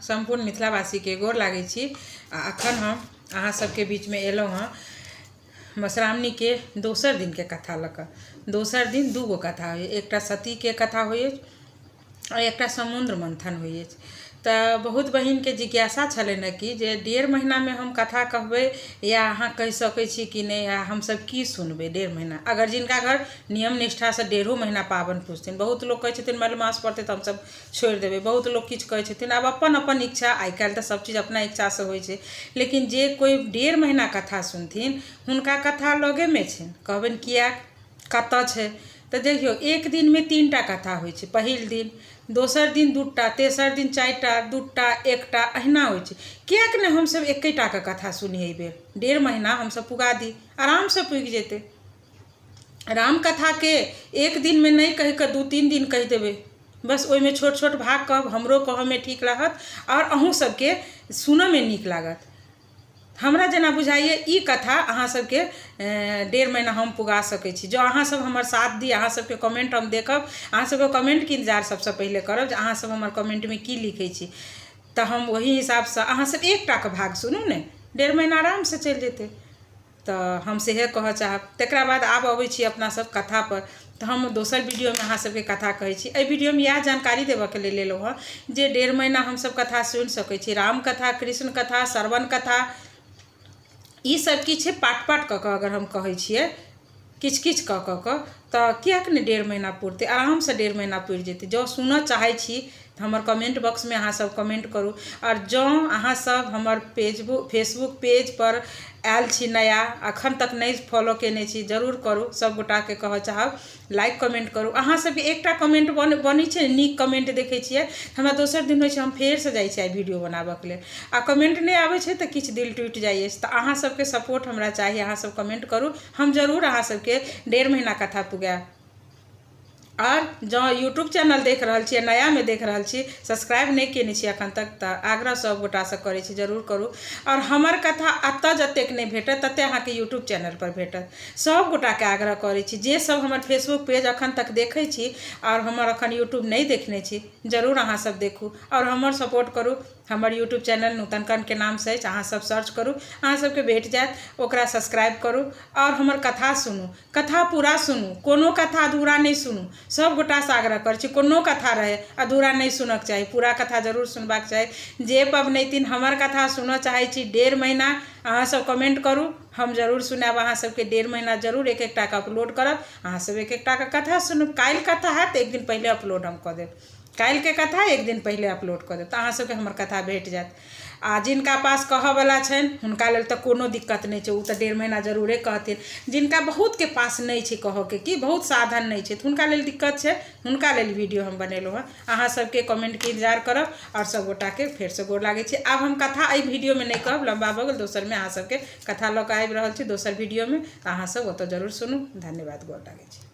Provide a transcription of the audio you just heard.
सम्पूर्ण मिथिलावासीके गोर लागै छी। आ अखन हम अहाँ सबके बीचमे एलहुँ हँ मधुश्रावणीके दोसर दिनके कथा लऽ कऽ। दोसर दिन दू गो कथा होइए, एकटा सतीके कथा होइ अछि आओर एकटा समुद्र मन्थन होइ अछि। तऽ बहुत बहिनके जिज्ञासा छलनि हँ कि जे 1.5 महीनामे हम कथा कहबै या अहाँ कहि सकै छी कि नहि, या हमसब की सुनबै 1.5 महीना। अगर जिनका घर नियम निष्ठासँ 1.5 महीना पाबनि पुजथिन, बहुत लोक कहै छथिन मलमास पड़तै तऽ हमसब छोड़ि देबै, बहुत लोक किछु कहै छथिन। आब अपन अपन इच्छा, आइ काल्हि तऽ सब चीज अपना इच्छासँ होइ छै, लेकिन जे कोइ 1.5 महीना कथा सुनथिन हुनका कथा लगेमे छनि। कहबनि किएक कतऽ छै, तऽ देखियौ एक दिनमे 3टा कथा होइ छै। पहिल दिन, दोसर दिन 2टा, तेसर दिन 4टा, 2टा, 1टा, अहिना होइ छै। किएक नहि हमसब एकेटाके कथा सुनी एहिबेर 1.5 महीना हमसब पुगा दी, आरामसँ पुगि जेतै। रामकथाके एक दिनमे नहि कहिकऽ 2-3 दिन कहि देबै, बस ओहिमे छोट छोट भाग कहब, हमरो कहऽमे ठीक लागत आओर अहूँ सबके सुनऽमे नीक लागत। हमरा जेना बुझाइए ई कथा अहाँ सबके 1.5 महीना हम पुगा सकै छी। जँ अहाँ सब हमर साथ दी, अहाँ सबके कमेंट हम देखब, अहाँ सबके कमेंटके इन्तजार सबसँ पहिले करब जे अहाँ सब हमर कमेंटमे की लिखै छी, तऽ हम ओही हिसाबसँ अहाँ सब एकटाके भाग सुनू ने, 1.5 महीना आरामसँ चलि जेतै। तऽ हम सएह कहऽ चाहब। तकरा बाद आब अबै छी अपना सब कथापर, तऽ हम दोसर वीडियोमे अहाँ सबके कथा कहै छी। एहि वीडियोमे इएह जानकारी देबऽके लेल एलहुँ हँ जे 1.5 महीना हमसब कथा सुनि सकै छी। राम कथा, कृष्ण कथा, श्रवण कथा, ई सब की छै पाठ पाठ कऽ कऽ अगर हम कहै छियै किछु किछु कऽ कऽ कऽ, तऽ किएक नहि 1.5 महीना पुरतै, आरामसँ 1.5 महीना पुरि जेतै। जँ सुनऽ चाहै छी तऽ हमर कमेंट बॉक्समे अहाँ सब कमेंट करू। आओर जँ अहाँ सब हमर फेसबुक पेजपर आयल छी नया, अखन तक नहि फॉलो केने छी, जरूर करू। सब गोटाके कहऽ चाहब लाइक कमेंट करू। अहाँ सबके एकटा कमेंट बनै छै, नीक कमेंट देखै छियै, हमरा दोसर दिन होइ छै हम फेरसँ जाइ छी आइ वीडियो बनाबऽके लेल। आ कमेंट नहि आबै छै तऽ किछु दिल टूटि जाइ अछि। तऽ अहाँ सबके सपोर्ट हमरा चाही, अहाँ सब कमेंट करू, हम जरूर अहाँ सबके 1.5 महीना कथा पुगायब। आओर जँ यूट्यूब चैनल देख रहल छी, नयामे देख रहल छी, सब्सक्राइब नहि केने छी अखन तक, तऽ आग्रह सब गोटासँ करै छी जरूर करू। आओर हमर कथा एतऽ जतेक नहि भेटत ततेक अहाँके यूट्यूब चैनलपर भेटत। सब गोटाके आग्रह करै छी जे सब हमर फेसबुक पेज अखन तक देखै छी आओर हमर अखन यूट्यूब नहि देखने छी, जरूर अहाँ सब देखू आओर हमर सपोर्ट करू। हमर यूट्यूब चैनल नूतन कर्ण के नामसँ अछि, अहाँ सब सर्च करू, अहाँ सबके भेट जायत, ओकरा सब्सक्राइब करू आओर हमर कथा सुनू, कथा पूरा सुनू, कोनो कथा अधूरा नहि सुनू। सब गोटासँ आग्रह करै छी कोनो कथा रहै अधूरा नहि सुनऽके चाही, पूरा कथा जरूर सुनबाक चाही। जे पबनैतिन हमर कथा सुनऽ चाहै छी 1.5 महीना, अहाँ सब कमेंट करू, हम जरूर सुनायब अहाँ सबके। 1.5 महीना जरूर एक एकटाके अपलोड करब, अहाँ सब एक एकटाके कथा सुनब। काल्हि कथा हैत एक दिन पहिले अपलोड हम कऽ देब, काल्हिके कथा एक दिन पहिले अपलोड कऽ देब, तऽ अहाँ सबके हमर कथा भेट जायत। आ जिनका पास कहऽवला छनि हुनका लेल तऽ कोनो दिक्कत नहि छै, ओ तऽ 1.5 महीना जरूरे कहथिन। जिनका बहुतके पास नहि छै कहऽके, कि बहुत साधन नहि छै, तऽ हुनका लेल दिक्कत छै, हुनका लेल वीडियो हम बनेलहुँ हँ। अहाँ सबके कमेंटके इन्तजार करब आओर सब गोटाके फेरसँ गोर लागै छी। आब हम कथा एहि वीडियोमे नहि कहब, लम्बा भऽ गेल, दोसरमे अहाँ सबके कथा लऽ कऽ आबि रहल छी दोसर वीडियोमे, तऽ अहाँ सब ओतऽ जरूर सुनू। धन्यवाद, गोर लागै छी।